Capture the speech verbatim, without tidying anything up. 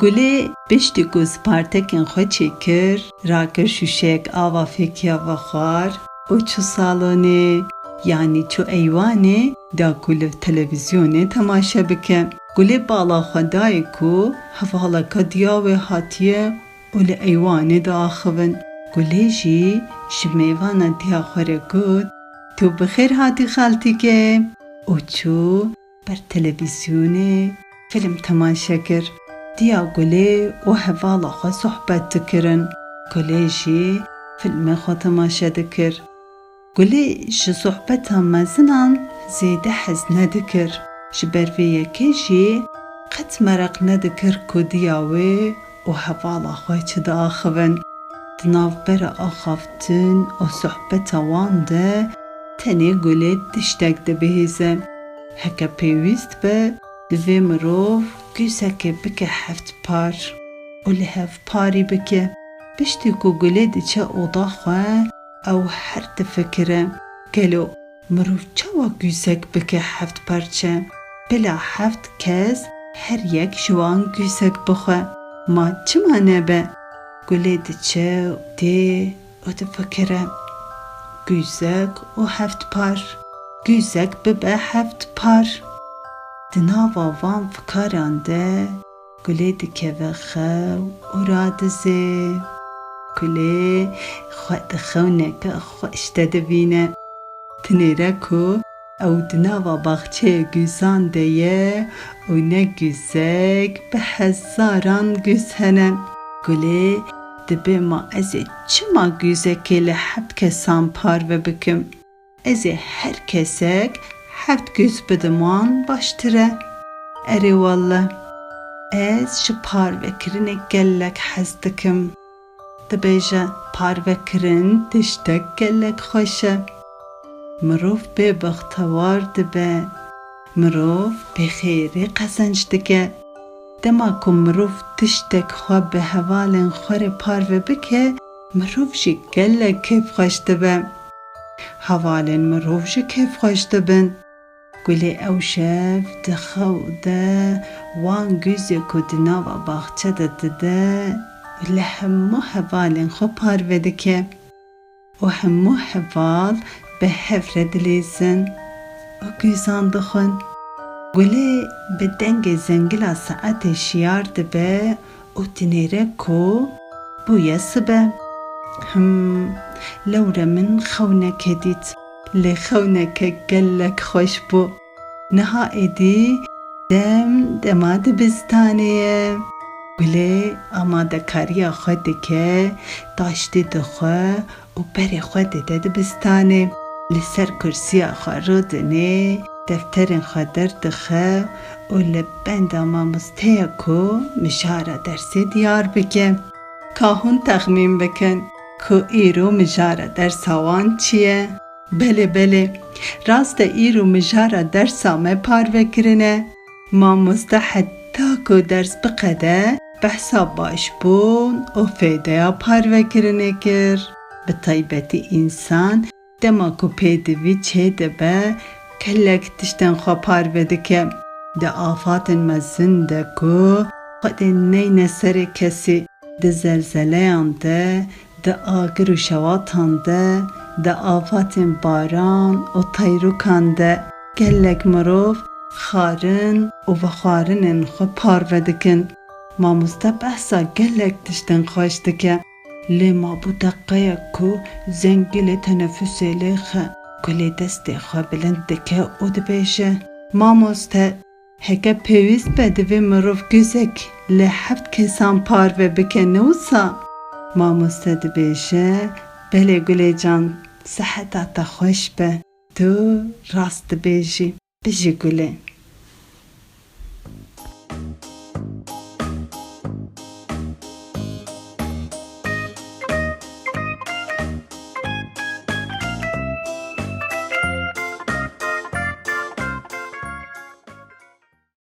Gulê piştî ku spartekên xwe çêkir, rakir şûşeyek ava fêkiya vexwar û çû salonê, yanî çû eywanê da ku li televîzyonê temaşe bike. Gulê bala xwe dayê ku hevaleke diya wê hatiye û li eywanê diaxivin. Gulê jî ji mêvana diya xwe re got, "Tu bi xêr hatî xaltîkê." Û çû ber televîzyonê fîlm temaşe kir. Diya Gulê û hevala xwe sohbet dikirin. Gulê jî fîlmê xwe temaşe dikir. Gulê ji sohbeta mezinan zêde hez nedikir. Ji ber vê yekê jî qet mereq nedikir ku diya wê û hevala xwe çi diaxivin. Di navbera axaftin û sohbeta wan de tenê Gulê tiştek dibihîze. Heke pêwîst be, divê mirov gûzekê bike heft par û li hev parî bike. Piştî ku Gulê diçe oda xwe, ew her difikire, gelo mirov çawa gûzek bike heft parçe? Bila heft kes her yek ji wan gûzek bixwe. Ma çima nebe? Gulê diçe û tê û difikire. Gûzek û heft par. Gûzek bibe heft par. Di nava van fikaran de Gulê dikeve xew û radizê. Gulê xwe di xewneke xweş de dibîne. Dinêre ku ew di nava baxçeyê gûzan de ye û ne gûzek, bi hezaran gûz hene. Gulê dibê, "Ma ez ê çima gûzekê li heft kesan parve bikim? Ez ê her kesek heft gûz bidim wan baştir e. Erê wallah, ez ji parvekirinê gelek hez dikim." Dibêje, "Parvekirin tiştek gelek xweş e. Mirov bê bextewar dibe. Mirov bê xêrê qezenc dike. Dema ku mirov tiştek xwe bi hevalên xwe re parve bike, mirov jî gelek kêfxweş dibe. Hevalên mirov jî kêfxweş dibin." Gulê ew şev di xew de wan gûzê ku di nava baxçe de dide, li hemû hevalên xwe parve dike û hemû heval bi hev re dilîzin û gûzan dixwin. Gulê bi dengê zengila saetê şiyar dibe û dinêre ku bûye sibe. Him, lewre min xewneke dît. Lê xewneke gelek xweş bû. Niha êdî dem dema dibistanê ye. Gulê amadekariya xwe dike, taştî dixwe û berê xwe dide dibistanê. Li ser kursiya xwe rûdinê, defterên xwe derdixe û li benda mamosteya ku mijara dersê diyar bike. Ka hûn texmîn bikin ku îro mijara dersa wan çi ye? Belê, belê. Rast e, îro mijara dersa me parve kirine. Mamoste heta ku ders biqede, behsa başbûn û fêdeya parvekirinê kir. Bi taybetî însan dema ku pêdivî çêdibe, gelek tiştên xwe parve dike. Di afatên mezin de ku Xwedê neyne serê kesî, di zelzeleyan de, di agir û şewatan de, di afatên baran û teyrûkan de gelek mirov xwarin û vexwarinên xwe parve dikin. Mamoste behsa gelek tiştên xweş dike. Lê mabû deqeyek ku zengilê tenefusê lêxe. Gulê destê xwe bilind dike û dibêje, "Mamoste, heke pêwîst be divê mirov guzek li heft kesan parve bike, ne wisa?" Mamoste dibêje, "Belê Gulê can, siheta te xweş be. Tu rast dibêjî." Bijî Gulê.